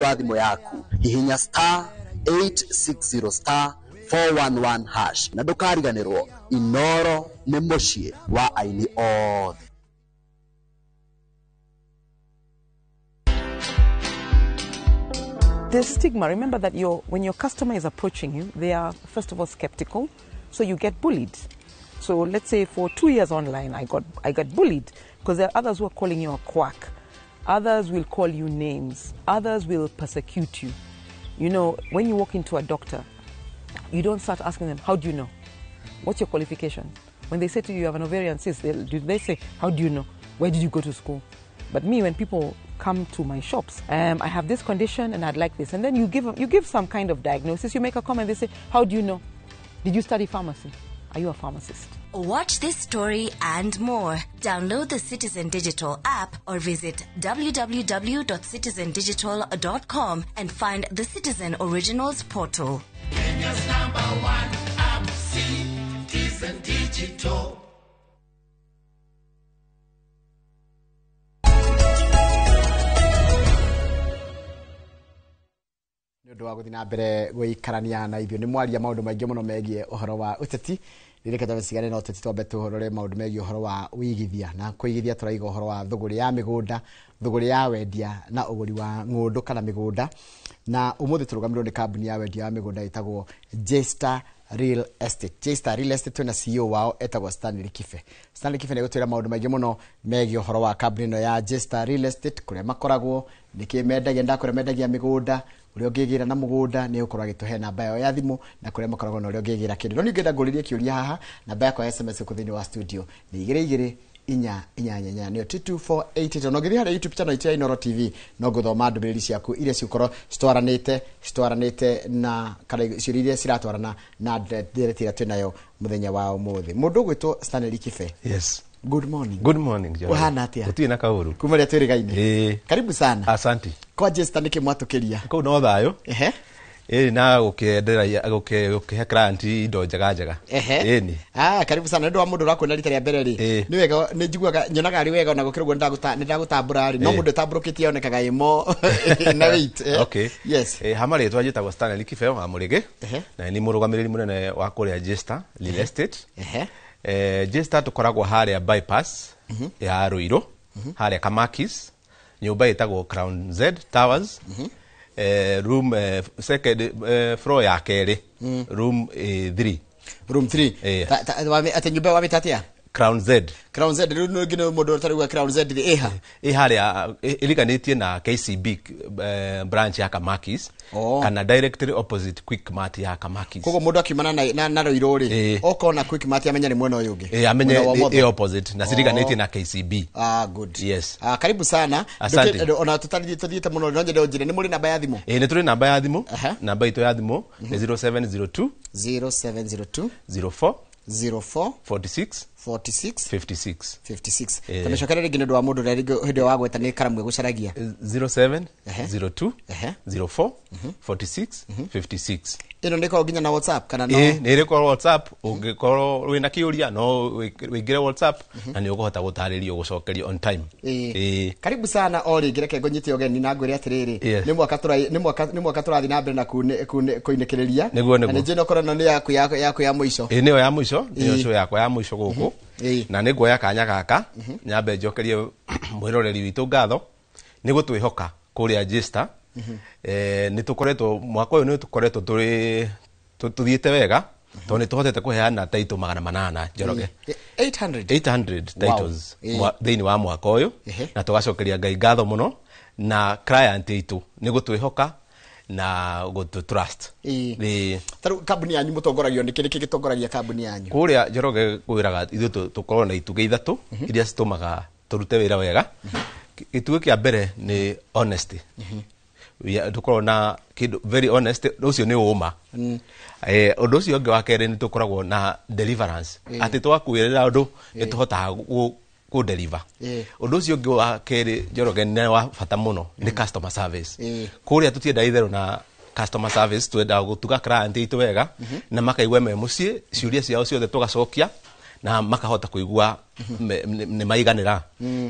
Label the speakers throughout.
Speaker 1: Wa thimũ yaku, hihinya *860*411# na ndũkariganĩrwo, Inoro nĩ mũciĩ wa aini othe.
Speaker 2: The stigma, remember that when your customer is approaching you, they are first of all skeptical, so you get bullied. So let's say for 2 years online, I got bullied because there are others who are calling you a quack. Others will call you names. Others will persecute you. When you walk into a doctor, you don't start asking them, "How do you know? What's your qualification?" When they say to you, "You have an ovarian cyst," do they say, "How do you know? Where did you go to school?" But me, when people come to my shops, "I have this condition and I'd like this." And then you give some kind of diagnosis, you make a comment, they say, "How do you know? Did you study pharmacy? Are you a pharmacist?"
Speaker 3: Watch this story and more. Download the Citizen Digital app or visit www.citizendigital.com and find the Citizen Originals portal.
Speaker 4: Kenya's number one app, Citizen Digital.
Speaker 5: Nĩ ũndũ wa gũthiĩ na mbere gũikarania na ithuĩ, nĩ mwaria maũndũ maingĩ mũno megiĩ ũhoro wa ũteti. Ririkana twambe na ũteti, twambe tũrore maũndũ megiĩ ũhoro wa ũigithia na kũigithia. Tũraiga ũhoro wa thũgũrĩ ya mĩgũnda, thũgũrĩ ya wendia na ũgũri wa ng'ũndũ kana mĩgũnda, na ũmũthĩ tũrũgamĩrĩrwo nĩ kambuni ya wendia wa mĩgũnda ĩtagwo Jester Real Estate. Jester Real Estate, twĩna CEO wao etagwo Stanley Kibe. Stanley Kibe nĩ egũtwĩra maũndũ maingĩ mũno megiĩ ũhoro wa kambuni ĩno ya Jester Real Estate, kũrĩa makoragwo, nĩkĩ mendagia, ndakũrĩa mendagia mĩgũnda, ũrĩa ũngĩgĩra na mũgũnda. Nĩ ũkorwo agĩtũhe namba yao ya thimũ na kũrĩa makoragwo na ũrĩa ũngĩgĩra kĩndũ. No nĩ ũngĩenda ngũrĩrie kĩũria haha, namba yakwa ya SMS gũkũ thĩinĩ wa studio nĩ 22488, nĩyo 22488. Na ũngĩthiĩ harĩa YouTube channel itũ ya Inoro TV, no ngũthoma ndũmĩrĩri ciaku iria cigũkorwo citwaranĩte na kana ciũria iria ciratwarana na ndereti ĩrĩa twĩnayo mũthenya wa ũmũthĩ. Mũndũ ũgwĩtwo Stanley Kibe.
Speaker 6: Yes.
Speaker 5: Good morning.
Speaker 6: Good morning, Joy.
Speaker 5: Ũhana atĩa?
Speaker 6: Gũtirĩ na kaũru.
Speaker 5: Kuma rĩrĩa twĩrĩgaine.
Speaker 6: Ĩĩ.
Speaker 5: Karibu sana.
Speaker 6: Asante.
Speaker 5: Kwa Jester nĩkĩ mwatũkĩria?
Speaker 6: Kũu no thayũ. Ĩĩ, na gũkĩenderea gũkĩhe client indo njega njega. Ĩni.
Speaker 5: Ah, karibu sana. Nĩ ũndũ wa mũndũ ũrakuona rita rĩa mbere rĩ, nĩ wega nĩ njiguaga nyonaga arĩ wega ona gũkĩra ũguo nĩ ndagũtambũra rĩ, no mũndũ ũtambũrũkĩtie onekaga ĩmo na weight, eh.
Speaker 6: Okay.
Speaker 5: Yes.
Speaker 6: Hama rĩtwa njĩtagwo Stanley Kibeo wa Mũrĩgĩ. Na nĩ mũrũgamĩrĩri mũnene wa kũrĩa Jester Real Estate. Jester tũkoragwo harĩa bypass ya Ruiru, harĩa Kamakis, nyũmba ĩtagwo Crown Z Towers. Room second floor ya kerĩ, room 3.
Speaker 5: Room 3.
Speaker 6: Ĩĩ.
Speaker 5: Atĩ nyũmba wamĩta atĩa?
Speaker 6: Crown Z.
Speaker 5: Crown Z. Rĩu nĩ nĩ mũndũ ũtarauga Crown Z rĩ, ĩha?
Speaker 6: Ĩ harĩa ĩriganĩtie na KCB branch ya Kamakis kana directly opposite Quickmart ya Kamakis.
Speaker 5: Koguo mũndũ akiumana na Ruiru rĩ, okona Quickmart amenya nĩ mwena ũyũ ũngĩ.
Speaker 6: Ĩ, amenye.
Speaker 5: Mwena wa ũmotho.
Speaker 6: Ĩ opposite na ciriganĩtie na KCB.
Speaker 5: Ah, good.
Speaker 6: Yes.
Speaker 5: Ah, karibu sana.
Speaker 6: Asante.
Speaker 5: Ona tũtathiĩte mũno, no nyende ũnjĩre nĩ mũrĩ namba ya thimũ.
Speaker 6: Ĩ, nĩ tũrĩ namba ya thimũ. Namba itũ ya thimũ nĩ 0702
Speaker 5: 0702
Speaker 6: 04
Speaker 5: 04
Speaker 6: 46
Speaker 5: 46
Speaker 6: 56.
Speaker 5: 56.
Speaker 6: Ĩĩ.
Speaker 5: Tamĩcokere rĩngĩ nĩ ũndũ wa mũndũ ũrĩa rĩngĩ hĩndĩ ĩyo wagweta nĩ karamu ĩgũcaragia.
Speaker 6: 07 02 04 46 56.
Speaker 5: Ĩno nĩ ĩkoragwo nginya na WhatsApp kana no?
Speaker 6: Ĩ, nĩ ĩrĩ korwo WhatsApp. Ũngĩkorwo wĩna kĩũria, no wĩingĩre WhatsApp na nĩ ũkũhota gũtarĩrio, gũcokerio on time.
Speaker 5: Ĩĩ. Karibu sana o rĩngĩ. Reke ngũnyite ũgeni na ngwĩre atĩrĩrĩ, nĩ mwaka tũrathiĩ na mbere na kũinĩkĩrĩria.
Speaker 6: Nĩguo,
Speaker 5: Na
Speaker 6: nĩguo.
Speaker 5: nĩ njũĩ no korwo ĩno nĩ yaku ya mũico.
Speaker 6: Ĩ, nĩyo ya mũico, nĩyo show yakwa ya mũico gũkũ. Na nĩ nguoya kanya gaka nyambe njokerie mwĩroreri witũ ngatho nĩ gũtwĩhoka kũrĩa Jester. Nĩ tũkoretwo mwaka ũyũ, nĩ tũkoretwo tũrĩ tũthiĩte wega tondũ nĩ tũhotete kũheana title 800, Njoroge.
Speaker 5: 800?
Speaker 6: 800 titles thĩinĩ wa mwaka ũyũ. Na tũgacokeria Ngai ngatho mũno na client itũ nĩ gũtwĩhoka na gũtũ trust. Ĩĩ.
Speaker 5: Tarĩu kambuni yanyu mũtongoragio nĩ kĩrĩ gĩtongoragia kambuni yanyu?
Speaker 6: Kũrĩa Njoroge kwĩraga ithuĩ tũkorwo na itugĩ ithatũ iria citũmaga tũrute wĩra wega. Gĩtugĩ kĩa mbere nĩ honesty. Tũkoragwo na kĩndũ very honest, ũcio nĩ ũma. Ũndũ ũcio ũngĩ wa kerĩ nĩ tũkoragwo na deliverance, atĩ twakwĩrĩra ũndũ nĩ tũhotaga kũ deliver. Ũndũ ũcio ũngĩ wa kerĩ, Njoroge, nĩ wa bata mũno, nĩ customer service. Kũrĩa tũtiendaga itherũ na customer service, twendaga gũtuga client itũ wega na makaigua me mũciĩ, ciũria ciao ciothe tũgacokia na makahota kũigua nĩ maiganĩra.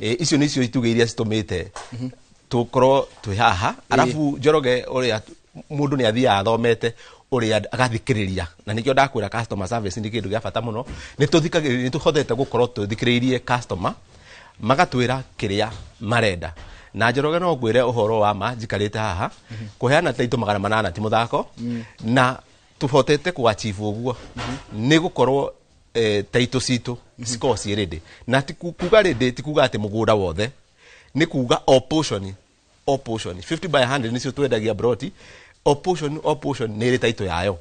Speaker 6: Icio nĩcio itugĩ iria citũmĩte. Tũkorwo twĩ haha. Arabu Njoroge, ũrĩa mũndũ nĩ athiaga athomete ũrĩa agathikĩrĩria, na nĩkĩo ndakwĩra customer service nĩ kĩndũ gĩa bata mũno. Nĩ tũthikagĩrĩria, nĩ tũhotete gũkorwo tũthikĩrĩirie customer, magatwĩra kĩrĩa marenda. Na Njoroge, no ngwĩre ũhoro wa ma, njikarĩte haha, kũheana taitũ 800 ti mũthako, na tũhotete kũ achieve ũguo nĩ gũkorwo taitũ citũ cikorwo ciĩ ready. Na ti kuga ready, ti kuga atĩ mũgũnda wothe, nĩ kuga o portion, o portion 50 by 100 nĩcio twendagia broti, o portion, o portion nĩ ĩrĩ taitũ yayo.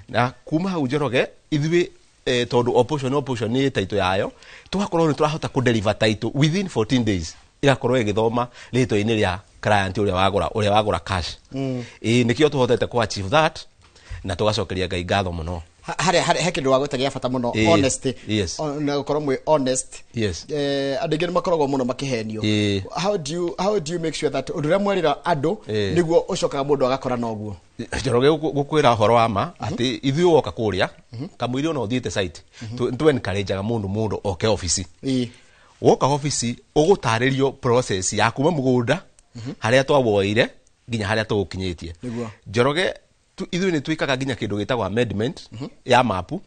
Speaker 6: Na kuma hau, Njoroge, ithuĩ tondũ o portion, o portion nĩ ĩrĩ taitũ yayo, tũgakorwo nĩ tũrahota kũ deliver taitũ within 14 days, ĩgakorwo ĩgĩthoma rĩtwa-inĩ rĩa client ũrĩa wagũra cash. Ĩĩ, nĩkĩo tũhotete kũ achieve that, na tũgacokeria Ngai ngatho mũno.
Speaker 5: Harĩa he kĩndũ wagweta gĩa bata mũno, honesty. Na gũkorwo mwĩ honest. Andũ aingĩ nĩ makoragwo mũno makĩhenio. How do you make sure that ũndũ ũrĩa mwerĩra andũ nĩguo ũcokaga mũndũ agakora noguo?
Speaker 6: Njoroge, gũkwĩra ũhoro wa ma atĩ ithuĩ woka kũrĩa kamũira ona ũthiĩte site, tũ encourageaga mũndũ oke obici. Woka obici, ũgũtarĩrio process ya kuma mũgũnda harĩa twawoire nginya harĩa tũgũkinyĩtie. Njoroge, ithuĩ nĩ twĩkaga nginya kĩndũ gĩtagwo amendment ya mapu.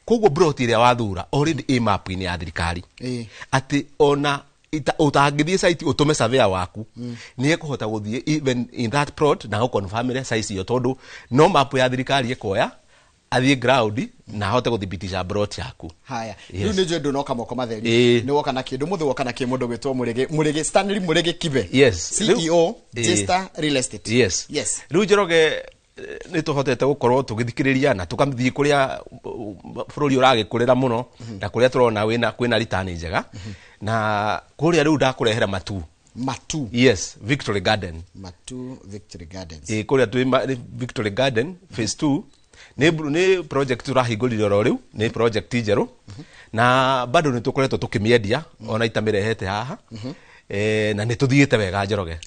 Speaker 6: Koguo broti ĩrĩa wathura already ĩ mapu-inĩ ya thirikari, atĩ ona ũtangĩthiĩ site, ũtũme surveyor waku, nĩ ekũhota gũthiĩ even in that plot na gũconfirmĩre size ĩyo, tondũ no mapu ya thirikari ĩkoya athiĩ ground na ahote gũthibitisha plot yaku.
Speaker 5: Haya.
Speaker 6: Yes.
Speaker 5: Rĩu nĩ njũĩ ndũnoka moko matheri. Nĩ woka na kĩndũ mũthĩ, woka na kĩ mũndũ gwĩtwo Mũrĩgĩ Stanley Mũrĩgĩ Kibe, CEO, Jesta Real Estate.
Speaker 6: Yes. Rĩu Njoroge, nĩ tũhotete gũkorwo tũgĩthikĩrĩria na tũgathiĩ kũrĩa bũrũri ũragĩkũrĩra mũno, na kũrĩa tũrona kwĩna return njega, na kũrĩa rĩu ndakũrehera Matu.
Speaker 5: Matu.
Speaker 6: Yes, Victory Garden.
Speaker 5: Matu Victory Gardens.
Speaker 6: Ĩ, kũrĩa twĩ nĩ Victory Garden phase 2, nĩ project tũrahingũrire oro rĩu, nĩ project njerũ, na bado nĩ tũkoretwo tũkĩmĩendia ona itamĩrehete haha. Na nĩ tũthiĩte wega, Njoroge.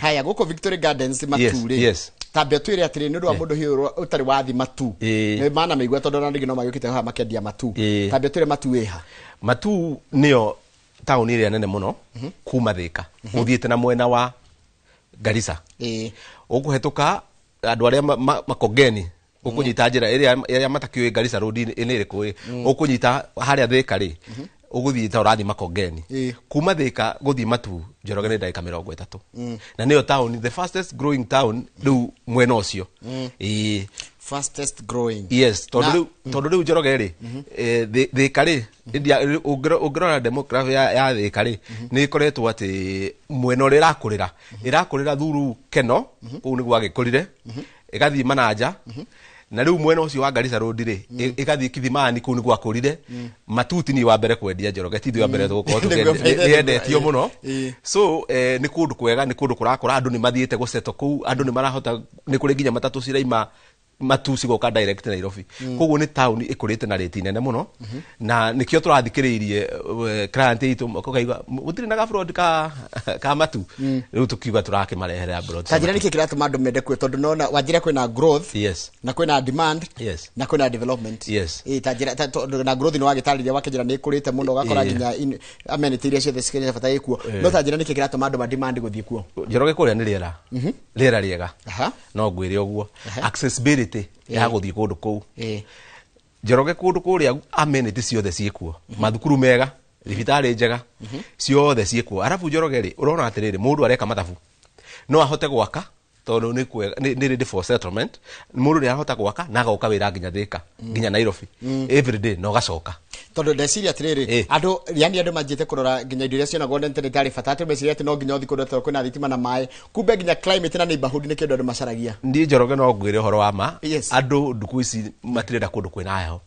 Speaker 5: Haya, gũkũ Victory Gardens Matu rĩ, tambe twĩre atĩrĩ, nĩ ũndũ wa mũndũ hiũ ũtarĩ wathi Matu, nĩ mana mĩigua, tondũ ona rĩngĩ no magĩũkĩte haha makĩendia Matu. Tambe twĩre Matu wĩha?
Speaker 6: Matu nĩyo taũni ĩrĩa nene mũno kuma Thĩka ũthiĩte na mwena wa Garissa. Ũkũhetũka andũ arĩa Makongeni, ũkũnyita njĩra ĩrĩa matakĩũĩ Garissa Road nĩ ĩrĩkũ ĩ, ũkũnyita harĩa Thĩka rĩ, ũgũthiĩ ta ũrathiĩ Makongeni. Kuma Thĩka gũthiĩ Matu, Njoroge, nĩ ndagĩka 30, na nĩyo town, the fastest growing town rĩu mwena ũcio. Ĩĩ.
Speaker 5: Fastest growing.
Speaker 6: Yes, tondũ rĩu, tondũ rĩu Njoroge rĩ, Thĩka rĩ, ũngĩrora demography ya Thĩka rĩ, nĩ ĩkoretwo atĩ mwena ũrĩa ĩrakũrĩra thuru Keno, kũu nĩguo agĩkũrire, ĩgathiĩ Mananja, na rĩu mwena ũcio wa Garissa Road rĩ, ĩgathiĩ Kithimani, kũu nĩguo akũrire. Matuti ni wa mbere kwendia, Njoroge, ti ithuĩ wa mbere tũgũkorwo
Speaker 5: Nĩguo
Speaker 6: tũkĩendia. Nĩ yendetio mũno. So nĩ kũndũ kwega, nĩ kũndũ kũrakũra, andũ nĩ mathiĩte gũceto kũu, andũ nĩ marahota, nĩ kũrĩ nginya matatũ ciraima Matu cigoka direct Nairobi. Koguo nĩ taũni ĩkũrĩte na rĩti nene mũno, na nĩkĩo tũrathikĩrĩirie client itũ ũkaigua gũtirĩ na gabroad ka Matu, rĩu tũkiuga tũrakĩmarehere abroad.
Speaker 5: Ta njĩra nĩkĩ kĩratũma andũ mende kuo, tondũ nona wanjĩra kwĩna growth na kwĩna demand na kwĩna development. Ta njĩra tondũ na growth nĩ wagĩtarĩria, wakĩnjĩra nĩ ĩkũrĩte mũno, ũgakora nginya amenity iria ciothe cikĩrĩ bata ĩkuo, no ta njĩra nĩkĩ kĩratũma andũ ma demand gũthiĩ kuo?
Speaker 6: Njoroge, kũrĩa nĩ rĩera rĩega. No ngwĩre ũguo, accessibility ya gũthiĩ kũndũ kũu. Njoroge, kũndũ kũrĩa amenity ciothe ciĩkuo, mathukuru mega, thibitarĩ njega, ciothe ciĩkuo. Arabu Njoroge rĩ, ũrona atĩrĩrĩ, mũndũ areka mathabu no ahote gwaka, tondũ nĩ kwega, nĩ ready for settlement. Mũndũ nĩ arahota gwaka na agoka wĩra nginya Thĩka, nginya Nairobi every day, na ũgacoka.
Speaker 5: Tondũ ndeciria atĩrĩrĩ, andũ yani andũ manjĩte kũrora nginya indo iria cionagwo na internet arĩ bata, atĩ meciria atĩ no nginya ũthiĩ kũndũ tondũ kwĩna thitima na maĩ, kumbe nginya climate na neighborhood nĩ kĩndũ andũ macaragia.
Speaker 6: Niĩ Njoroge no ngwĩre ũhoro wa ma, andũ ndukũ ici matirenda kũndũ kwĩna heho.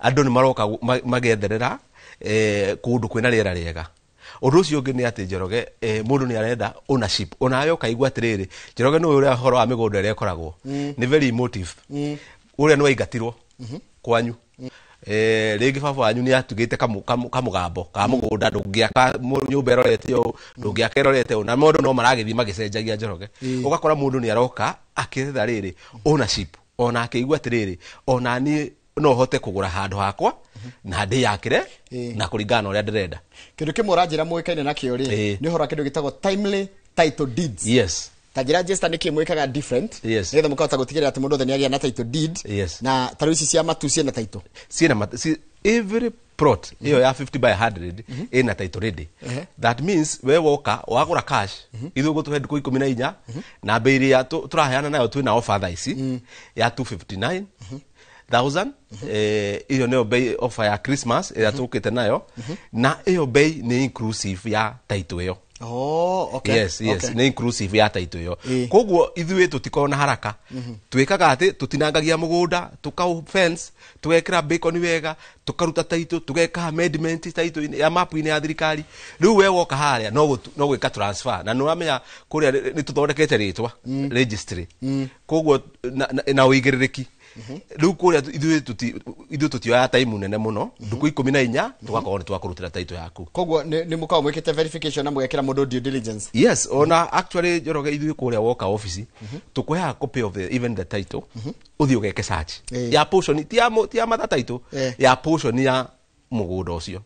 Speaker 6: Andũ nĩ maroka magetherera kũndũ kwĩna rĩera rĩega. Ũndũ ũcio ũngĩ nĩ atĩ, Njoroge, mũndũ nĩ arenda ownership. Onawe ũkaigua atĩrĩrĩ, Njoroge, nĩ ũrĩa ũhoro wa mĩgũnda ĩrĩa ĩkoragwo nĩ very emotive. Ũrĩa nĩ waingatirwo kwanyu, rĩngĩ baba wanyu nĩ atugĩte kamũgambo ka mũgũnda, ndũngĩaka nyũmba ĩrorete ũũ, ndũngĩaka ĩrorete ũũ, na mũndũ no maragĩthiĩ magĩcenjagia. Njoroge, ũgakora mũndũ nĩ aroka akĩetha rĩrĩ ownership, ona akĩigua atĩrĩrĩ, ona niĩ no hote kũgũra handũ hakwa na ndĩyakĩre na kũringana na ũrĩa ndĩrenda.
Speaker 5: Kĩndũ kĩmwe ũranjĩra mũĩkaine nakĩo rĩ, nĩ ũhoro wa kĩndũ gĩtagwo timely Title deeds.
Speaker 6: Yes.
Speaker 5: Ta njĩra Jester nĩkĩ mwĩkaga different?
Speaker 6: Yes.
Speaker 5: Nĩgetha mũkahota gũtigĩrĩra atĩ mũndũ othe nĩagĩa na title deed.
Speaker 6: Yes.
Speaker 5: Na ta rĩu ici cia matu ciĩna title.
Speaker 6: Ciĩna every plot ĩyo ya 50 by 100 ĩna title ready. That means we woka wagũra cash, ithuĩ ũgũtũhe ndukũ 14 na bei ĩrĩa tũraheana nayo twĩna offer thaa ici ya 259 thousand. Ĩyo nĩyo bei offer ya Christmas ĩrĩa tũkĩte nayo, na ĩyo bei nĩ inclusive ya title ĩyo.
Speaker 5: Oh, okay.
Speaker 6: Yes. Nĩ inclusive ya title ĩyo. Koguo ithuĩ tũtikorwo na haraka. Twĩkaga atĩ tũtinangagia mũgũnda, tũkaũ fence, tũgekĩra bacon wega, tũkaruta title, tũgeka amendment title ya map-inĩ ya thirikari. Rĩu we woka harĩa no gwĩka transfer, na nĩũramenya kũrĩa nĩ tũthondekete rĩtwa registry, koguo na ũigĩrĩrĩki rĩu kũrĩa ithuĩ tũtioyaga time nene mũno, ndukũ 14 tũgakorwo nĩ twakũrutĩra title yaku.
Speaker 5: Koguo nĩ mũkoragwo mwĩkĩte verification na mũgekĩra mũndũ due diligence.
Speaker 6: Yes, ona actually Njoroge, ithuĩ kũrĩa woka office tũkũheaga copy of the, even the title, ũthiĩ ũgeke search ya portion, ti ya mother title, ya portion ya mũgũnda ũcio.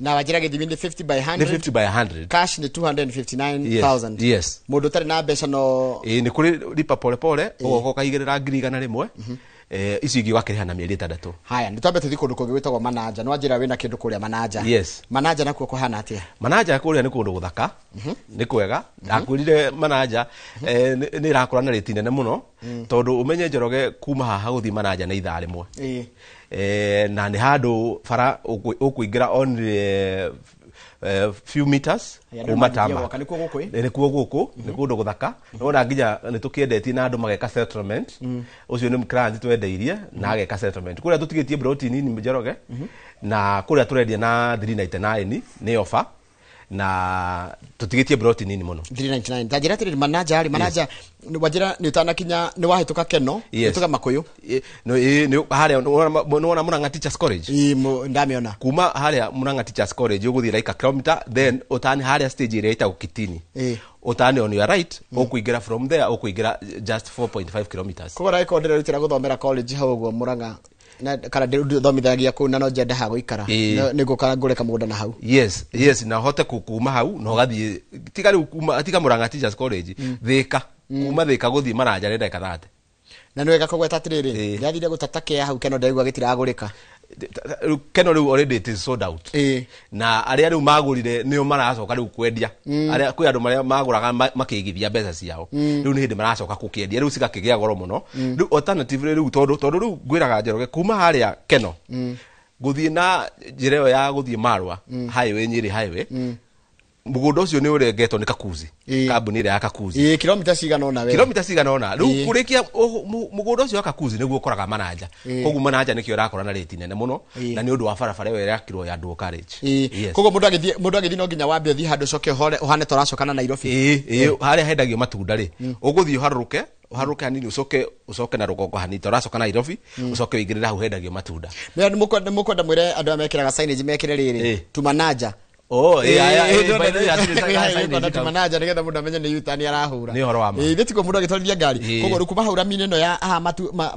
Speaker 5: Na wanjĩra gĩthimi nĩ 50 by 100.
Speaker 6: Nĩ 50 by 100.
Speaker 5: Cash nĩ 259,000.
Speaker 6: Yes.
Speaker 5: Mũndũ ũtarĩ na mbeca no
Speaker 6: Ĩĩ, nĩ kũrĩ lipa pole pole, ũgoka ũkaigĩrĩra 100,000, icio ingĩ ũgakĩrĩha na mĩeri 6.
Speaker 5: Haya, nĩ twambe tũthiĩ kũndũ kũngĩ gwĩtagwo Manaja. Nĩ wanjĩra wĩna kĩndũ kũrĩa Manaja.
Speaker 6: Yes.
Speaker 5: Manaja nakuo kũhana atĩa?
Speaker 6: Manaja kũrĩa nĩ kũndũ gũthaka, nĩ kwega. Ndakwĩrire Manaja nĩ ĩrakũra na rĩti nene mũno, tondũ ũmenye Njoroge, kuma haha gũthiĩ Manaja nĩ ithaa rĩmwe. Na nĩ handũ bara ũkũingĩra only few meters
Speaker 5: Aya, andũ
Speaker 6: kuma
Speaker 5: mangĩthiĩ
Speaker 6: tama.
Speaker 5: gwaka, nĩkuo gũkũ, ĩ?
Speaker 6: Nĩkuo gũkũ, nĩ kũndũ gũthaka. Nĩwona nginya nĩ tũkĩendetie na andũ mageka settlement. Ũcio nĩ client twendeirie na ageka settlement. Kũrĩa tũtigĩtie broti nini, Njoroge, na kũrĩa tũrendia na 399, nĩ offer, na tũtigĩtie broti nini mũno.
Speaker 5: 399. Ta njĩra atĩrĩrĩ, Manaja rĩ, Manaja wanjĩra nĩ ũtanakinya, nĩ wahĩtũka Keno?
Speaker 6: Yes.
Speaker 5: Hĩtũka Makũyũ.
Speaker 6: No, harĩa nĩwona Murang'a Teachers College?
Speaker 5: Ĩ, ndamĩona.
Speaker 6: Kuma harĩa Murang'a Teachers College ũgũthiĩ like a kilometer, then ũtani harĩa stage ĩrĩa ĩtagwo Kitini, ũtani on your right, ũkũingĩra from there, ũkũingĩra just 4.5 kilometers.
Speaker 5: Koguo ragĩkorwo ndĩrerutĩra gũthomera college hau ũguo Murang'a na kana ndĩthomithagia kũu na no njende ha gũikara, nĩ ngũka ngũre kamũgũnda na hau.
Speaker 6: Yes, na hote kuma hau na ũgathiĩ, tiga rĩu kuma, tiga Murang'a Teachers College, Thika, kuma Thika gũthiĩ Manaja nĩ ndagĩka 30.
Speaker 5: Na nĩ wega kũgweta atĩrĩrĩ, ndĩrathire gũtata kĩa hau Keno, ndaigua gĩtiragũrĩka.
Speaker 6: Rĩu Keno rĩu already it is sold out. Na arĩa rĩu magũrire nĩo maracoka rĩu kwendia. Arĩa, kwĩ andũ marĩa magũraga makĩigithia mbeca ciao, rĩu nĩ hĩndĩ maracoka gũkĩendia, rĩu cigakĩgĩa goro mũno. Rĩu alternative rĩu, tondũ rĩu ngwĩraga Njoroge, kuma harĩa Keno gũthiĩ na njĩra ĩyo ya gũthiĩ Marwa highway, Nyĩrĩ highway, mũgũnda ũcio nĩ ũrengetwo nĩ Kakuzi, kambuni ĩrĩa ya Kakuzi.
Speaker 5: Ĩ, kilomita cigana ũna we?
Speaker 6: Kilomita cigana ũna rĩu kũrĩkia mũgũnda ũcio wa Kakuzi nĩguo ũkoraga Manaja. Koguo Manaja nĩkĩo ĩrakora na rĩti nene mũno, na nĩ ũndũ wa barabara ĩyo ĩrakirwo ya dual carriage. Yes.
Speaker 5: Koguo mũndũ agĩthiĩ no nginya wambe ũthiĩ handũ ũcoke ũhore ũhane ta ũracoka na Nairobi.
Speaker 6: Ĩĩ, harĩa hendagio matunda rĩ, ũgũthiĩ ũharũrũke hanini, ũcoke na rũgongo hanini ta ũracoka Nairobi, ũcoke ũingĩrĩre hau hendagio matunda.
Speaker 5: Nĩ mũkwenda mwĩre andũ arĩa mekĩraga signage mekĩre rĩrĩ tumanaja.
Speaker 6: Oh, ĩĩ, aya, ĩĩ, by the way, hatirĩ signage kau.
Speaker 5: Tumanaja nĩgetha mũndũ amenye nĩ U-turn arahũra.
Speaker 6: Nĩ ũhoro wa ma.
Speaker 5: Ĩĩ, ithe tiguo mũndũ agĩtwarithia ngari. Koguo rĩu kuma hau rami-inĩ ĩno ya haha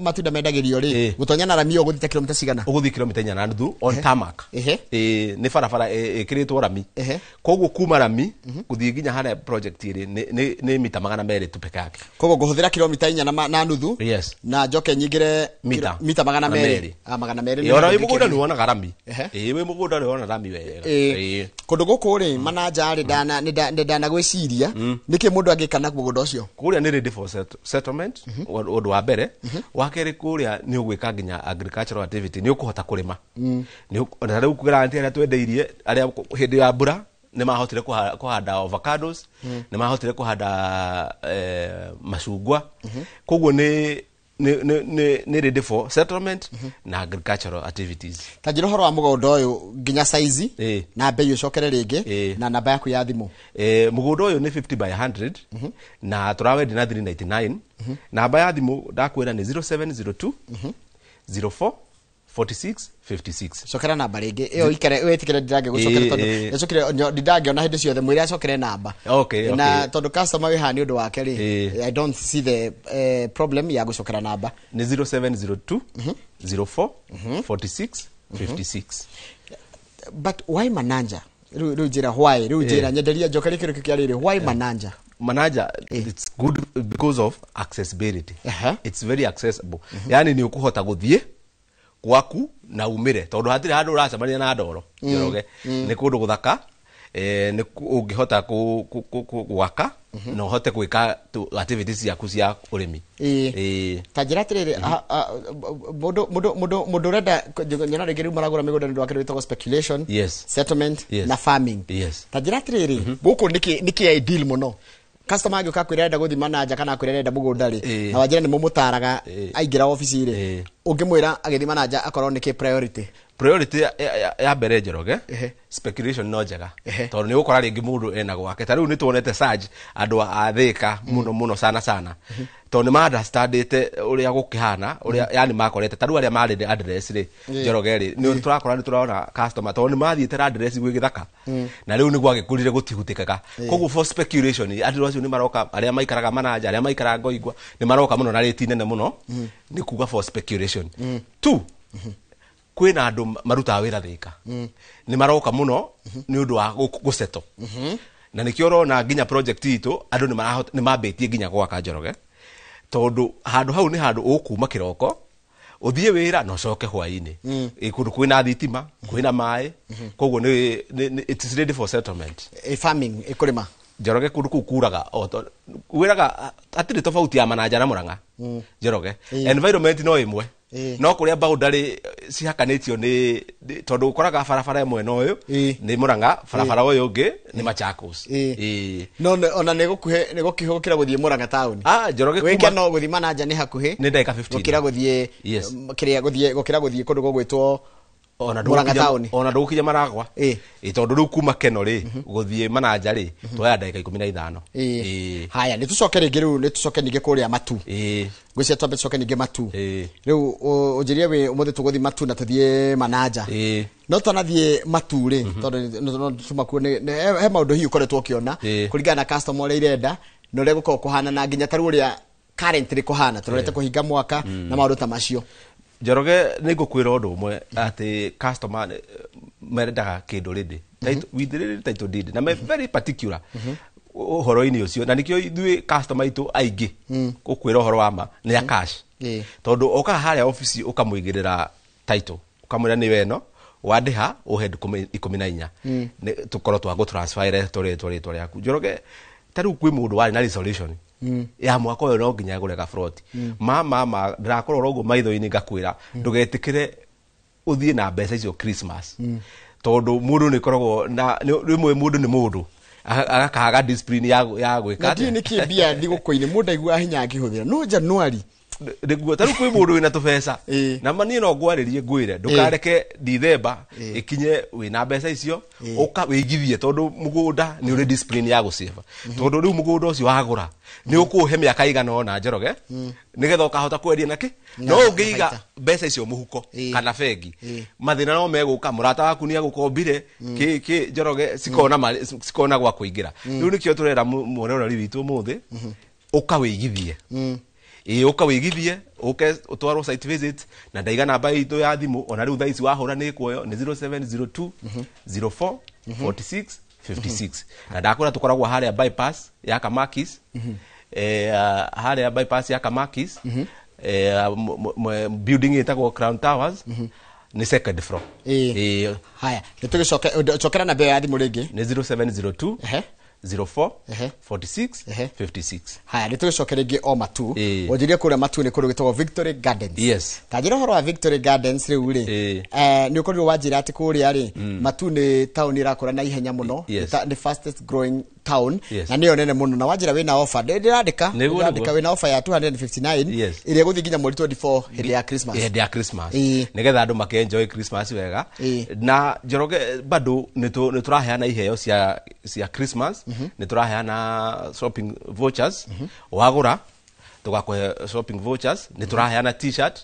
Speaker 5: matunda mendagĩrio rĩ, gũtonya na rami ĩyo ũgũthiĩ ta kilomita cigana?
Speaker 6: Ũgũthiĩ kilomita 4.5 on tarmac. Ĩĩ, nĩ barabara ĩkĩrĩtwo rami. Koguo kuma rami gũthiĩ nginya harĩa project ĩrĩ nĩ mita 200 tu peke yake.
Speaker 5: Koguo ngũhũthĩra kilomita 4.5
Speaker 6: Yes.
Speaker 5: na njoke nyingĩre
Speaker 6: Mita.
Speaker 5: mita magana
Speaker 6: Magana
Speaker 5: merĩ.
Speaker 6: merĩ.
Speaker 5: Ah, 200.
Speaker 6: Ĩĩ, ona wĩ mũgũnda nĩ wonaga rami. Ĩĩ, wĩ mũgũnda nĩ wona rami wega. Ĩĩ.
Speaker 5: Kũndũ gũkũ rĩ, Manaja rĩ, nĩ ndanagwĩciria nĩkĩ mũndũ angĩka na mũgũnda ũcio?
Speaker 6: Kũrĩa nĩ ready for settlement, ũndũ wa mbere. Wa kerĩ, kũrĩa nĩ ũgwĩka nginya agricultural activity, nĩ ũkũhota kũrĩma. Na rĩu grant arĩa twendeirie, arĩa hĩndĩ ya mbura nĩ mahotire kũhanda avocados, nĩ mahotire kũhanda macungwa. Koguo nĩ ready for settlement na agricultural activities.
Speaker 5: Ta njĩra ũhoro wa mũgũnda ũyũ nginya saizi na bei ũcokere rĩngĩ na namba yaku ya thimũ.
Speaker 6: Mũgũnda ũyũ nĩ 50 by 100 na tũrawendia na 399. Namba ya thimũ ndakwĩra nĩ 0702 04 46 56.
Speaker 5: Cokera namba rĩngĩ ĩyo ikare wĩtĩkĩre ndirangĩgũcokera, tondũ ĩcokere ndindangĩona hĩndĩ ciothe mwĩre acokere namba. Na tondũ customer wĩ haha nĩ ũndũ wake rĩ, I don't see the problem ya gũcokera namba.
Speaker 6: Nĩ 0702 04 46 56.
Speaker 5: But why Mananja? Rĩu njĩra why, rĩu njĩra nyenderia njokerie kĩndũ kĩu kĩa rĩrĩ, why Mananja?
Speaker 6: Manaja, it's good because of accessibility.
Speaker 5: Aha.
Speaker 6: It's very accessible, yani nĩ ũkũhota gũthiĩ gwaku na umĩre tondũ hatirĩ handũ ũracemania na ndoro. Njoroge, nĩ kũndũ gũthaka, nĩ ũngĩhota gwaka na ũhote gwĩka activities ciaku cia ũrĩmi.
Speaker 5: Ĩĩ. Ta njĩra atĩrĩrĩ, mũndũ ũrenda nyona rĩngĩ rĩu maragũra mĩgũnda nĩ ũndũ wa kĩndũ gĩtagwo speculation, settlement na farming. Ta njĩra atĩrĩrĩ, gũkũ nĩkĩ ideal mũno customer angĩũka kwĩra arenda gũthiĩ Manaja kana kwĩra arenda mũgũnda rĩ, na wanjĩra nĩ mũmũtaraga aingĩra obici rĩ, ũngĩmwĩra agĩthiĩ Manaja akorwo nĩkĩ priority?
Speaker 6: Priority ya mbere, Njoroge, speculation no njega tondũ nĩ ũgũkora rĩngĩ mũndũ ena gwake. Ta rĩu nĩ tuonete surge andũ a Thĩka mũno mũno, sana sana tondũ nĩ ma-understandĩte ũrĩa gũkĩhana, ũrĩa yani makorete. Ta rĩu arĩa marĩ address rĩ, Njoroge rĩ, nĩ tũrakora, nĩ tũrona customer tondũ nĩ mathiĩte na address gwĩ gĩthaka na rĩu nĩ gwagĩkũrire gũtihutĩkaga. Koguo for speculation andũ acio nĩ maroka, arĩa maikaraga Manaja, arĩa maikaraga Ngoingwa, nĩ maroka mũno na rĩti nene mũno, nĩ kuga for speculation. Two, kwĩna andũ marutaga wĩra Thĩka, nĩ maroka mũno nĩ ũndũ wa gũseto, na nĩkĩo ũrona nginya project itũ andũ nĩ mambĩtie nginya gwaka, Njoroge, tondũ handũ hau nĩ handũ ũkuma kĩroko ũthiĩ wĩra na ũcoke hwaĩ-inĩ. Kũndũ kwĩna thitima, kwĩna maĩ, koguo it is ready for settlement.
Speaker 5: Farming, ĩkũrĩma.
Speaker 6: Njoroge, kũndũ kũu kuraga o wĩraga hatirĩ tofauti ya Manaja na Mũrang'a, Njoroge. Environment no ĩmwe, no kũrĩa boundary cihakanĩtio nĩ tondũ ũkoraga barabara ĩmwe na ũyũ nĩ Mũrang'a, barabara ũyũ ũngĩ nĩ Machakos.
Speaker 5: No ona nĩ gũkuhĩ, nĩ gũkuhĩ gũkĩra gũthiĩ Mũrang'a taũni.
Speaker 6: Ah, Njoroge,
Speaker 5: wĩke
Speaker 6: kuma
Speaker 5: no gũthiĩ Manaja nĩ hakuhĩ
Speaker 6: nĩ ndagĩka 15.
Speaker 5: Gũkĩra gũthiĩ kĩrĩa, gũthiĩ gũkĩra gũthiĩ kũndũ gũgwĩtwo
Speaker 6: ona
Speaker 5: Mũrang'a
Speaker 6: ndũgũkinya
Speaker 5: taũni.
Speaker 6: Ona ndũgũkinya Maragwa. Ĩ, tondũ rĩu kuma Keno rĩ, gũthiĩ Manaja rĩ, tuoya ndagĩka 15.
Speaker 5: Haya, nĩ tũcoke rĩngĩ rĩu, nĩ tũcoke ningĩ kũrĩa Matu. Ngwĩciria twambe tũcoke ningĩ Matu. Rĩu ũnjĩrie wĩ ũmũthĩ tũgũthiĩ Matu na tũthiĩ Manaja. No twanathiĩ Matu rĩ, tondũ no tuma kuo he maũndũ hihi ũkoretwo ũkĩona kũringana na customer ũrĩa irenda na ũrĩa gũkoragwo kũhana na nginya ta rĩu ũrĩa currently kũhana tũrorete kũhinga mwaka na maũndũ ta macio.
Speaker 6: Njoroge, nĩ ngũkwĩra ũndũ ũmwe atĩ customer mendaga kĩndũ ready. With ready title deed na me very particular ũhoro-inĩ ũcio, na nĩkĩo ithuĩ customer aitũ aingĩ, gũkwĩra ũhoro wa ma, nĩ ya cash, tondũ okaga harĩa obici ũkamũigĩrĩra title, ũkamwĩra nĩ weno wandĩha ũhe 14, tũkorwo twa gũtransfer rĩtwa rĩaku. Njoroge, ta rĩu kwĩ mũndũ warĩ na resolution ya mwaka ũyũ no nginya agũre gabroti. Ma ndĩrakorwo ũguo maitho-inĩ, ngakwĩra ndũgetĩkĩre ũthiĩ na mbeca icio Christmas, tondũ mũndũ nĩ koragwo na rĩmwe mũndũ nĩ mũndũ agakaga discipline ya gwĩka
Speaker 5: Na ndiũĩ
Speaker 6: atĩa.
Speaker 5: Nĩkĩ mbia thigũkũ-inĩ mũndũ aiguaga hinya akĩhũthĩra no Januari?
Speaker 6: Nĩguo, ta rĩu kwĩ mũndũ wĩna tũbeca, na ma niĩ no ngwarĩrie ngwĩre ndũkareke Dithemba ĩkinye wĩna mbeca icio. Ũka wĩigithie, tondũ mũgũnda nĩ ũrĩ discipline ya gũcĩba, tondũ rĩu mũgũnda ũcio wagũra nĩ ũkũũhe mĩaka igana ũna, Njoroge, nĩgetha ũkahota kwendia nakĩ. No
Speaker 5: na
Speaker 6: ũngĩiga
Speaker 5: baita.
Speaker 6: Mbeca icio mũhuko kana bengi, mathĩna no megũka, mũrata waku nĩ agũkombire kĩ kĩ, Njoroge, cikona cikona gwa kũingĩra. Rĩu nĩkĩo tũrera mwororori witũ ũmũthĩ, ũka wĩigithie. Ĩĩ, ũka wĩigithie, ũke ũtwarwo site visit, na ndaiga namba itũ ya thimũ, ona rĩu thaa ici wahũra nĩ ĩkuoyo, nĩ 0702 04 46 56. Na ndakwĩra tũkoragwo harĩa bypass ya Kamakis, harĩa bypass ya Kamakis, building ĩtagwo Crown Towers, nĩ second floor.
Speaker 5: Haya, nĩ tũgĩcoke cokera namba ĩyo ya thimũ rĩngĩ.
Speaker 6: Nĩ 0702 04 46 56.
Speaker 5: Haya, nĩ tũgĩcoke rĩngĩ o Matu. Wanjĩrie kũrĩa Matu nĩ kũndũ gwĩtagwo Victory Gardens.
Speaker 6: Yes.
Speaker 5: Ta njĩra ũhoro wa Victory Gardens rĩu rĩ. Nĩ ũkorirwo wanjĩra atĩ kũrĩa rĩ, Matu nĩ taũni ĩrakũra na ihenya mũno. Nĩ fastest growing town na nĩyo nene mũno, na wanjĩra wĩna offer. Ndĩrandĩka, ndĩrandĩka, wĩna offer ya 259 ĩrĩa ĩgũthiĩ nginya mweri 24 hĩndĩ ya Christmas.
Speaker 6: Hĩndĩ ya Christmas, nĩgetha andũ makenjoy Christmas wega. Na Njoroge, bado nĩ tũraheana iheo cia Christmas, nĩ tũraheana shopping vouchers, wagũra tũgakũhe shopping vouchers, nĩ tũraheana T-shirt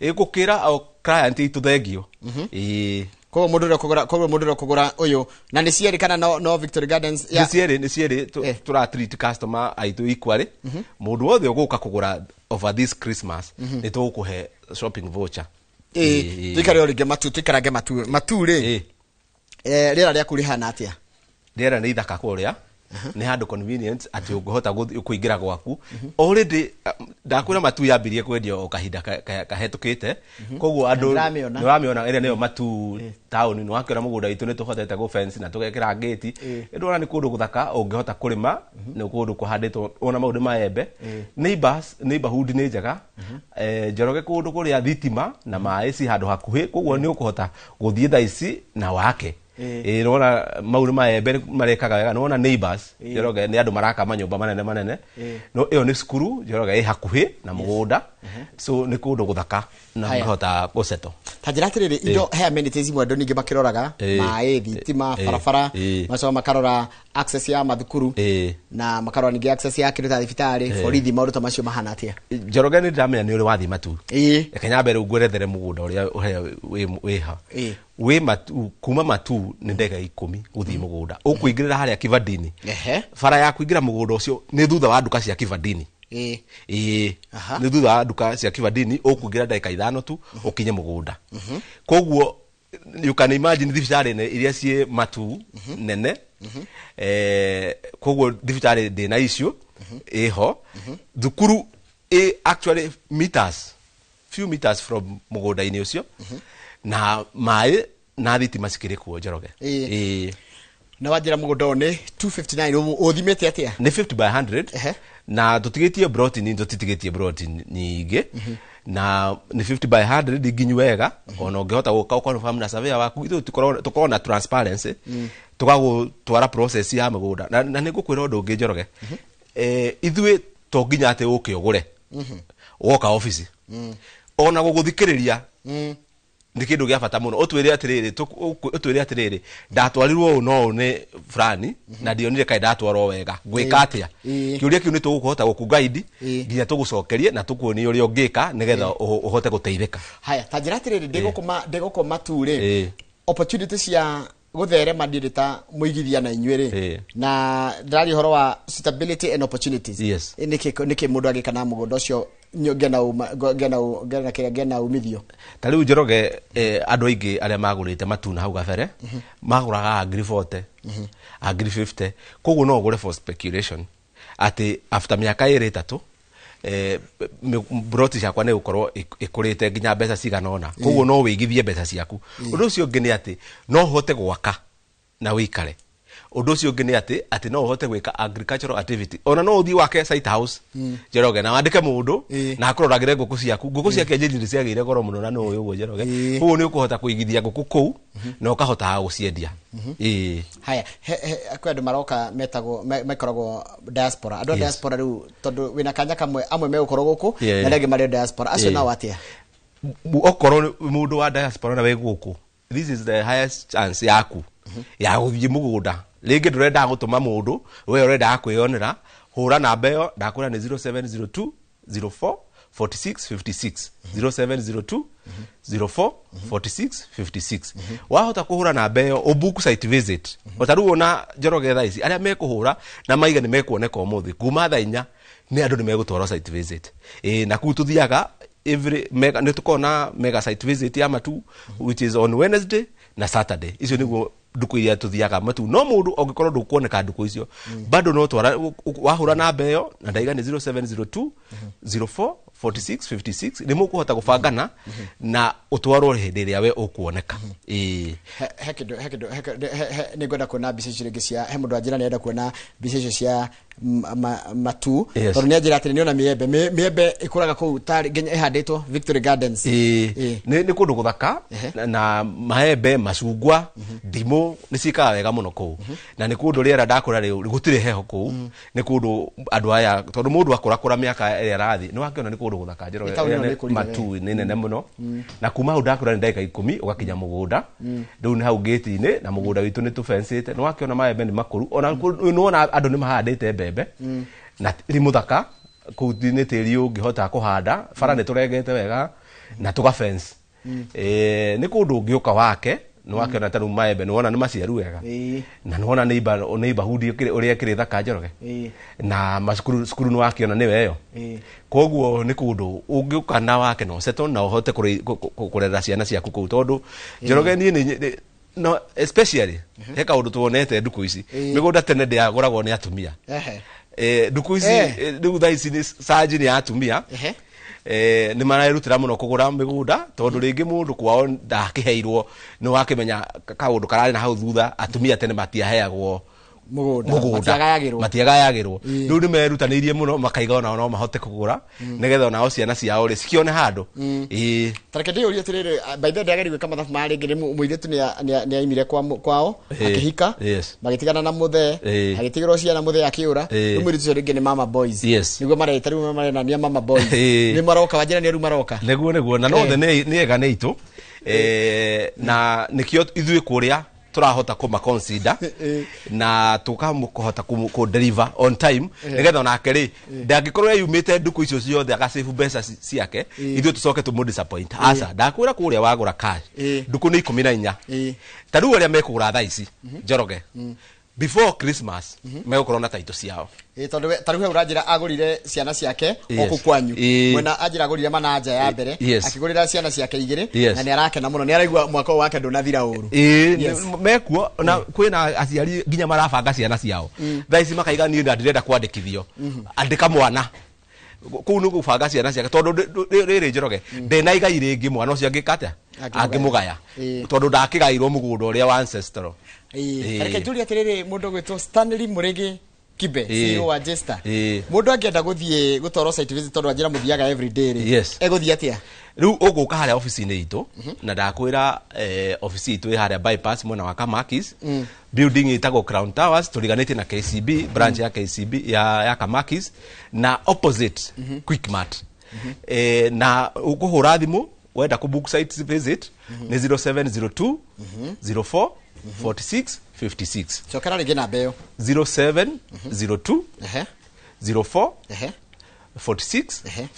Speaker 6: ĩgũkĩra o client itũ thengio. Ĩĩ.
Speaker 5: Koguo mũndũ ũrĩa ũkũgũra ũyũ na nĩ cierĩ kana no Victory Gardens
Speaker 6: Nĩ cierĩ, nĩ cierĩ. Tũra treat customer aitũ equally. Mũndũ wothe ũgũka kũgũra over this Christmas, nĩ tũgũkũhe shopping voucher.
Speaker 5: Tuikare o rĩngĩ Matu, tuikarange Matu. Matu rĩ, rĩera rĩaku rĩhana atĩa?
Speaker 6: Rĩera nĩ ithaka kũrĩa. Nĩ handũ convenient atĩ ũngĩhota kũingĩra gwaku already. Ndakwĩra Matu yambirie kwendio o kahinda kahetũkĩte, koguo andũ
Speaker 5: Nĩndĩramĩona.
Speaker 6: Nĩũramĩona, ĩrĩa nĩyo Matu taũni. Nĩ wakĩona mũgũnda witũ nĩ tũhotete gũ fence na tũgekĩra ngĩti. Ndĩrona nĩ kũndũ gũthaka ũngĩhota kũrĩma, nĩ kũndũ kũhandĩtwo ona maũndũ maembe. Neighbors, neighborhood nĩ njega. Njoroge, kũndũ kũrĩa thitima na maĩ ci handũ hakuhĩ, koguo nĩ ũkũhota gũthiĩ thaa ici na wake. Ĩĩ, nĩwona mau nĩ maembe marekaga wega. Nĩwona neighbors, Njoroge, nĩ andũ maraka manyũmba manene manene. No ĩyo nĩ cukuru, Njoroge, ĩ hakuhĩ na mũgũnda, so nĩ kũndũ gũthaka na
Speaker 5: Haya.
Speaker 6: ũngĩhota gũsettle.
Speaker 5: Ta njĩra atĩrĩrĩ, indo he amenities imwe andũ ningĩ makĩroraga, maĩ, thitima, barabara, macoka makarora access ya mathukuru, na makarora ningĩ access ya kĩndũ ta thibitarĩ, borithi, maũndũ ta macio mahana atĩa?
Speaker 6: Njoroge, nĩ ndĩramenya nĩ ũrĩ wathiĩ Matu. Reke nyambe rĩu ngwerethere mũgũnda ũrĩa ũrĩa wĩ ha. Wĩ Matu, kuma Matu nĩ ndagĩka 10 gũthiĩ mũgũnda. Ũkũingĩrĩra harĩa Kivandini. Bara ya kũingĩra mũgũnda ũcio nĩ thutha wa nduka cia Kivandini. Ĩĩ. Nĩ thutha wa nduka cia Kivandini, ũkũingĩra ndagĩka 5 tu ũkinye mũgũnda. Koguo you can imagine thibitarĩ iria ciĩ Matu nene. Koguo thibitarĩ ndĩna icio ĩho, thukuru ĩ actually meters, few meters from mũgũnda-inĩ ũcio, na maĩ na thitima cikĩrĩ kuo, Njoroge. Ĩĩ.
Speaker 5: Na wanjĩra mũgũnda ũyũ nĩ 259, ũthimĩte atĩa?
Speaker 6: Nĩ 50 by 100. Na tũtigĩtie broti nini, tũtitigĩtie broti nyingĩ, na nĩ 50 by 100 nginyu wega. Ona ũngĩhota gũka ũkonfirm na surveyor waku, ithuĩ tũkorwo na transparency, tũgagũtwara process ya mũgũnda. Na nĩ ngũkwĩra ũndũ ũngĩ, Njoroge. Ithuĩ to nginya atĩ ũke ũgũre woka obici, ona gũgũthikĩrĩria nĩ kĩndũ gĩa bata mũno. Ũtwĩre atĩrĩrĩ, ũtwĩre atĩrĩrĩ, ndatwarirwo ũũ no ũũ nĩ fulani na ndionire kaĩ ndatwarwo wega, ngwĩka atĩa? Kĩũria kĩu nĩ tũgũkũhota gũkũ-guide nginya tũgũcokerie na tũkuonie ũrĩa ũngĩka nĩgetha ũhote gũteithĩka.
Speaker 5: Haya, ta njĩra atĩrĩrĩ, ndĩgũkũ Matu rĩ, opportunity cia gũtherema ndĩrĩ ta mũigithia na inyuĩ rĩ, na ndĩraria ũhoro wa suitability and opportunities. Nĩkĩ mũndũ angĩka na mũgũnda ũcio ngena kĩrĩa ngena umithio?
Speaker 6: Ta rĩu, Njoroge, andũ aingĩ arĩa magũrĩte Matuna hau gabere magũraga ngiri 40, a ngiri 50. Koguo no ũgũre for speculation atĩ after mĩaka 2 3, broti ciakwa nĩ gũkorwo ĩkũrĩte nginya mbeca cigana ũna. Koguo no wĩigithie mbeca ciaku. Ũndũ ũcio ũngĩ nĩ atĩ no ũhote gwaka na wĩikare. Ũndũ ũcio ũngĩ nĩ atĩ no ũhote gwĩka agricultural activity, ona no ũthiĩ wake site house, Njoroge, na wandĩke mũndũ na akũroragĩre ngũkũ ciaku. Ngũkũ cia kĩenjeji nĩ ciagĩire goro mũno na nĩ ũĩ ũguo, Njoroge. Koguo nĩ ũkũhota kũigithia ngũkũ kũu na ũkahotaga gũciendia. Ĩĩ.
Speaker 5: Haya, kwĩ andũ maroka metagwo mekoragwo diaspora, andũ a diaspora rĩu, tondũ wĩna kanya kamwe, amwe megũkorwo gũkũ na arĩa angĩ marĩ diaspora, acio nao atĩa?
Speaker 6: Okorwo nĩ mũndũ wa diaspora na wĩ gũkũ, this is the highest chance yaku ya gũthiĩ mũgũnda. Rĩngĩ ndũrendaga gũtũma mũndũ, we ũrendaga kwĩyonera, hũra namba ĩyo ndakwĩra nĩ 0702 04 46 56, 0702 04 46 56. Wahota kũhũra namba ĩyo ũbook site visit. O ta rĩu ona, Njoroge, thaa ici arĩa mekũhũra na maiga nĩ mekuoneka ũmũthĩ kuma thaa 4 nĩ andũ nĩ megũtwarwo site visit. Ĩĩ, na kũu tũthiaga every mega, nĩ tũkoragwo na mega site visit ya Matu, which is on Wednesday na Saturday. Icio nĩguo ndukũ iria tũthiaga Matu. No mũndũ ũngĩkorwo ndũkuoneka ndukũ icio, bado no twara wahũra namba ĩyo na ndaiga nĩ 0702 04 46 56, nĩ mũkũhota gũbangana na ũtwarwo hĩndĩ ĩrĩa we ũkuoneka. Ĩĩ.
Speaker 5: He kĩndũ he kĩndũ he kĩndũ- he- he- nĩ ngwenda kuona mbica icio rĩngĩ cia he mũndũ anjĩra nĩ arenda kuona mbica icio cia Matu. Tondũ nĩ anjĩra atĩrĩ nĩona mĩembe. Mĩembe ĩkũraga kũu tarĩ nginya ĩhandĩtwo Victory Gardens.
Speaker 6: Ĩĩ. Nĩ kũndũ gũthaka na maembe, macungwa, ndimũ nĩ ciĩkaga wega mũno kũu, na nĩ kũndũ rĩera ndakũra rĩu gũtirĩ heho kũu. Nĩ kũndũ andũ aya, tondũ mũndũ akũrakũra mĩaka ĩrĩa arathiĩ nĩ wakĩona nĩ kũndũ gũthaka, Njoroge.
Speaker 5: Nĩ taũni ĩno
Speaker 6: Ĩrĩa
Speaker 5: nĩ ĩkũrire
Speaker 6: Matu nĩ nene mũno, na kuma hau ndakũra nĩ ndagĩka 10 ũgakinya mũgũnda. Rĩu nĩ hau ngĩti-inĩ na mũgũnda witũ nĩ tũbencĩte. Nĩ wakĩona maembe nĩ makũru, ona nĩ wona andũ nĩ mahandĩte mbembe na tĩri mũthaka kũu. Nĩ tĩri ũngĩhota kũhanda, bara nĩ tũrengete wega na tũga fence. Nĩ kũndũ ũngĩũka wake. Nĩ wakĩona ta rĩu maembe, nĩ wona nĩ maciaru wega. Na nĩ wona neighborhood ũrĩa ĩkĩrĩ thaka, Njoroge. Na macukuru, cukuru nĩ wakĩona nĩwe ĩyo. Koguo nĩ kũndũ ũngĩũka na wake na ũsettle na ũhote kũrera ciana ciaku kũu, tondũ, Njoroge, niĩ nĩ No especially he kaundu tuonete nduku ici migunda tene ndiaguragwo ni atumia. Nduku ici riu thaa ici ni sanji ni atumia. Nĩ marerutĩra mũno kũgũra mĩgũnda tondũ rĩngĩ mũndũ kwao ndakĩheirwo nĩ wakĩmenya kaũndũ kararĩ na hau thutha atumia tene matiaheagwo
Speaker 5: mũgũnda
Speaker 6: matiagayagĩrwo. Rĩu nĩ merutanĩirie mũno makaiga onao no mahote kũgũra nĩgetha onao ciana ciao rĩ cikĩone handũ.
Speaker 5: Tareke ndĩyũrie atĩrĩrĩ, by the way ndageri gwĩka mathabu ma rĩngĩ nĩ mũirĩtu nĩ aimire kwao akĩhika magĩtigana na mũthee agĩtigĩrwo ciana mũthee akĩũra. Rĩu mũirĩtu ũcio rĩngĩ nĩ mama boys nĩguo mareta rĩu marenania mama boys nĩ maroka wanjĩra nĩ rĩu maroka
Speaker 6: nĩguo na nothe nĩ ega nĩ itũ na nĩkĩo ithuĩ kũrĩa turahota kuma consider na tukamũhota ku deliver on time nigetha onake ri ndangĩkorwo eyumĩte nduku icio ciothe agacĩbu mbeca ciake ithuĩ tũcoke tũmũ disappoint. Aca ndakwĩra kũrĩa wagũra cash nduku nĩ 14 ta rĩu arĩa mekũgũra thaa ici Njoroge before Christmas megũkorwo na taito ciao.
Speaker 5: Tondu ta rĩu ũranjĩra agũrire ciana ciake o kũu kwanyu mwena anjĩra agũrire mananja ya mbere akĩgũrĩra ciana ciake igĩrĩ na nĩ arakena mũno nĩ araigua mwaka ũyũ wake ndũnathira ũru.
Speaker 6: Mekuo na kwĩna aciari nginya marabanga ciana ciao thaa ici makaiga niĩ ndirenda kwandĩkithio andĩka mwana kũu nĩ gũbanga ciana ciake tondũ rĩrĩ Njoroge ndena igai rĩngĩ mwana ũcio angĩka atĩa angĩmũgaya tondũ ndakĩgairwo mũgũnda ũrĩa wa ancestral.
Speaker 5: Reke njũrie atĩrĩrĩ mũndũ ũgwĩtwo Stanley Mũrĩgĩ Kibe CEO wa Jester mũndũ angĩenda gũthiĩ gũtwarwo site visit tondũ anjĩra mũthiaga every day rĩ egũthiĩ atĩa?
Speaker 6: Rĩu ũgũka harĩa ofici-inĩ itũ na ndakwĩra ofici itũ ĩ harĩa bypass mwena wa Kamakis building ĩtagwo Crown Towers tũriganĩtie na KCB branch ya KCB ya Kamakis na opposite Quickmart. Na ũkũhũra thimũ wenda kũ book site visit nĩ 0702 04 46 56.
Speaker 5: Cokera rĩngĩ namba ĩyo
Speaker 6: 0702 04 46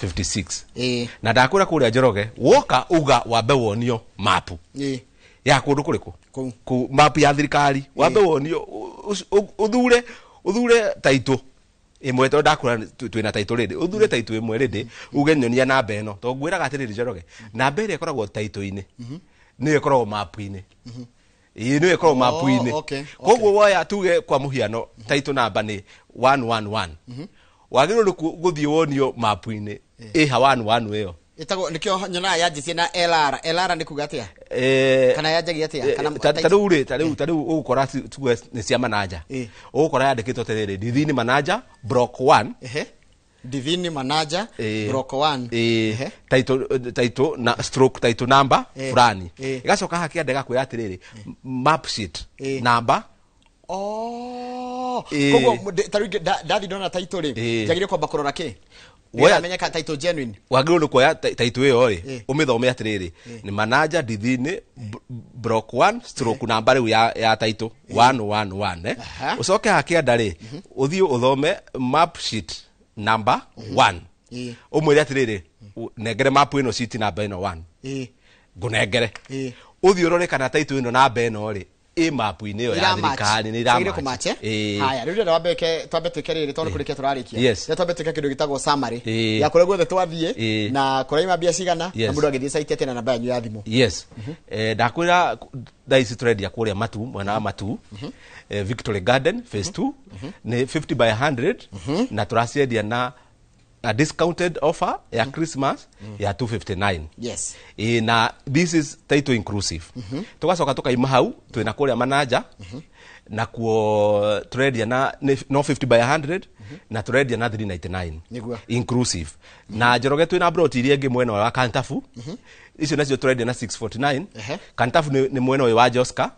Speaker 6: 56. Na ndakwĩra kũrĩa Njoroge woka uga wambe wonio mapu ya kũndũ kũrĩkũ kũ mapu ya thirikari wambe wonio uthure taito ĩmwe tondũ ndakwĩra twĩna taito rĩndĩ uthure taito ĩmwe rĩndĩ uge nyonia namba ĩno tondũ ngwĩraga atĩrĩrĩ Njoroge namba ĩrĩa ĩkoragwo taito-inĩ nĩyo ĩkoragwo mapu-inĩ. Ĩĩ nĩyo ĩkoragwo mapu-inĩ. Koguo woya tuge kwa mũhiano taito namba nĩ 111 wagĩrĩirwo nĩ gũthiĩ wonio mapu-inĩ ĩha 11 ĩyo
Speaker 5: ĩtagwo nĩkĩo nyonaga yanjĩtie na LR. LR nĩ kuga atĩa kana yanjagia atĩa? Kana
Speaker 6: ta rĩu rĩ ta rĩu ũgũkora tuge nĩ cia mananja ũgũkora yandĩkĩtwo atĩrĩrĩ Ndithini Manaja block 1
Speaker 5: Ndithini Manaja block 1
Speaker 6: taito na stroke taito namba fulani ĩgacoka haha kĩanda ĩgakwĩra atĩrĩrĩ map sheet namba.
Speaker 5: Koguo ta rĩu ndathi ndona taito rĩ njagĩrĩire kwamba kũrora kĩ menyeka taito genuine
Speaker 6: wagĩrĩirwo nĩ kuoya taito ĩyo rĩ ũmĩthome atĩrĩrĩ nĩ Manaja Ndithini block 1 stroke namba rĩu ya taito 111 ũcoke haha kĩanda rĩ ũthiĩ ũthome map sheet number 1 ũmwĩre atĩrĩrĩ nengere map ĩno sheet namba ĩno 1 ngũnengere ũthiĩ ũrore kana taito ĩno namba ĩno rĩ ĩ mapu-inĩ ĩyo ya thirikari nĩ ĩramatch.
Speaker 5: Haya rĩu ndĩrenda twambe twĩke rĩrĩ tondũ kũrĩkia tũrarĩkia rĩu twambe twĩke kĩndũ gĩtagwo summary ya kũrĩa guothe twathiĩ na kũraima mbia cigana na mũndũ agĩthiĩ site atĩa na namba yanyu ya thimũ.
Speaker 6: Yes. Ndakwĩra thaa ici tũrendia kũrĩa Matu mwena wa Matu Victory Garden phase 2 nĩ 50 by 100 na tũraciendia na a discounted offer ya Christmas ya 259.
Speaker 5: Yes.
Speaker 6: Na this is title inclusive. Tugacoka tukaima hau twina kũrĩa Manaja na kuo tũrendia na no 50 by 100 na tũrendia na 399 inclusive. Na Njoroge twina broti iria ĩngĩ mwena wa Kantafu icio nacio tũrendia na 649. Kantafu nĩ mwena ũyũ wa Joska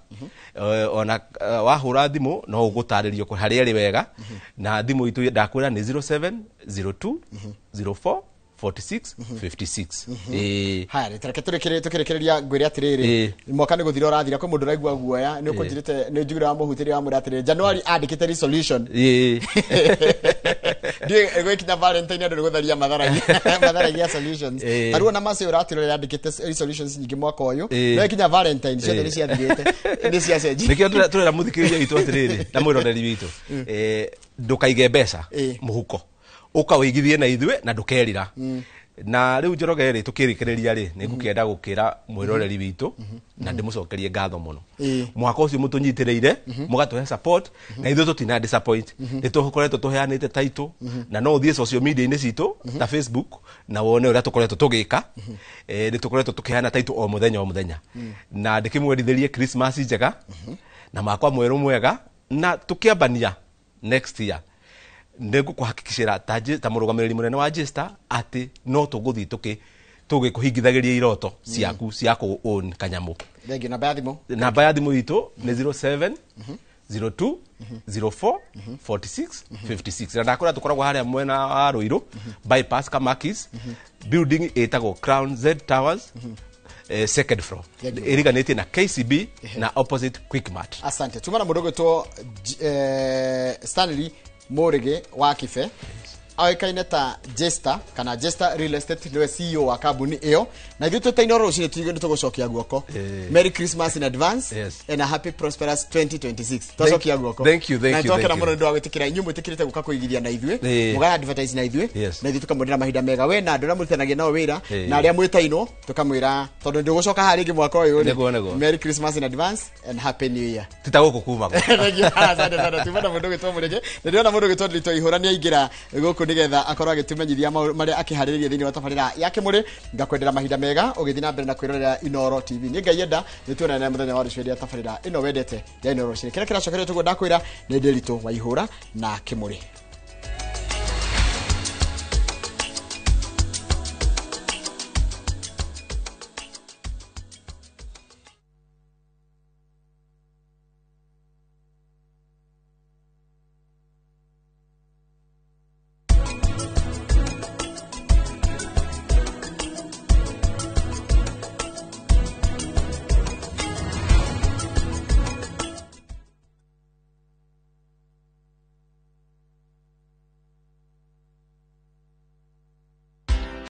Speaker 6: ona wahũra thimũ no ũgũtarĩrio harĩa ĩrĩ wega na thimũ itũ ndakwĩra nĩ 0702 04 46 56.
Speaker 5: Haya reke tũkĩrĩkĩrĩria ngwĩre atĩrĩrĩ mwaka nĩ gũthira ũrathira kwĩ mũndũ ũraigua guoya nĩ ũkũnjĩrĩte nĩ njugire wa mũhutĩria wa mwĩra atĩrĩrĩ January andĩkĩte resolution ndiĩ gwĩkinya Valentine andũ nĩ gũtharia matharagia solutions ta rĩu ona Mercy ũratwĩrorera andĩkĩte resolutions nyingĩ mwaka ũyũ no ĩkinya Valentine ciothe nĩ ciathirĩte nĩ ciacenjirie.
Speaker 6: Nĩkĩo tũrera mũthikĩrĩria witũ atĩrĩrĩ na mwĩroreri witũ ndũkaige mbeca mũhuko ũka wĩigithie na ithuĩ na ndũkerira. Na rĩu Njoroge rĩ, tũkĩrĩkĩrĩria rĩ, nĩ ngũkĩenda gũkĩra mwĩroreri witũ na ndĩmũcokerie ngatho mũno. Mwaka ũcio mũtũnyitĩrĩire, mũgatũhe support, na ithuĩ tũtina disappoint. Nĩ tũkoretwo tũheanĩte title, na no ũthiĩ social media-inĩ citũ ta Facebook na wone ũrĩa tũkoretwo tũgĩka. Nĩ tũkoretwo tũkĩheana title o mũthenya o mũthenya, na ndĩkĩmwendithĩrie Christmas njega na mwaka mwerũ mwega, na tũkĩambania next year nĩ ngũkũhakikicĩra ta mũrũgamĩrĩri mũnene wa Jesta atĩ no tũgũthiĩ tũgĩkũhingithagĩria iroto ciaku cia kũ own kanyamũ.
Speaker 5: Thengiũ. Namba ya thimũ?
Speaker 6: Namba ya thimũ itũ nĩ 07 02 04 46 56, na ndakwĩra tũkoragwo harĩa mwena wa Rũirũ bypass, Kamakis building ĩtagwo Crown Z Towers, second floor.
Speaker 5: Thank you.
Speaker 6: Ĩriganĩtie na KCB na opposite Quickmart.
Speaker 5: Asante. Tuma na mũndũ ũgwĩtwo Stanley Mũrĩgĩ wa Kibe, oĩkaine ta Jester kana Jester Real Estate, nĩwe CEO wa kambuni ĩyo, na ithuĩ twĩta Inooro rũcinĩ tuige nĩ tũgũcokia guoko. Merry Christmas in advance and a happy prosperous 2026. Twacokia guoko.
Speaker 6: Thank you, thank
Speaker 5: Na
Speaker 6: you,
Speaker 5: twakena
Speaker 6: thank you.
Speaker 5: mũno nĩ ũndũ wa gwĩtĩkĩra, inyuĩ mwĩtĩkĩrĩte gũka kũigithia na ithuĩ, mũga advertise na ithuĩ, na ithuĩ tũkamwendera mahinda mega, we na andũ arĩa mũrutithanagia nao wĩra na arĩa mwĩtainwo, tũkamwĩra tondũ ndũgũcoka haha rĩngĩ mwaka ũyũ rĩ.
Speaker 6: Nĩguo, nĩguo.
Speaker 5: Merry Christmas in advance and happy New Year.
Speaker 6: Tita gũkũ kuma.
Speaker 5: Thank you. Asante sana. Tuma na mũndũ ũgwĩtwo Mũrĩgĩ. Nĩ ndĩrona mũndũ ũgwĩtwo Ndiritu Ihũra nĩ aingĩra gũkũ nĩgetha akorwo agĩtũmenyithia marĩa akĩharĩrĩria thĩinĩ wa tabarĩra ya Kĩmũrĩ. Ngakwendera mahinda mega ũgĩthiĩ na mbere na kwĩrorera Inooro TV. Nĩ Ngai enda nĩ tuonane mũthenya wa rũciũ hĩndĩ ya tabarĩra ĩno wendete ya Inooro rũcinĩ. Kĩrĩa kĩracokerio tũguo ndakwĩra nĩ Ndiritu wa Ihũra na Kĩmũrĩ.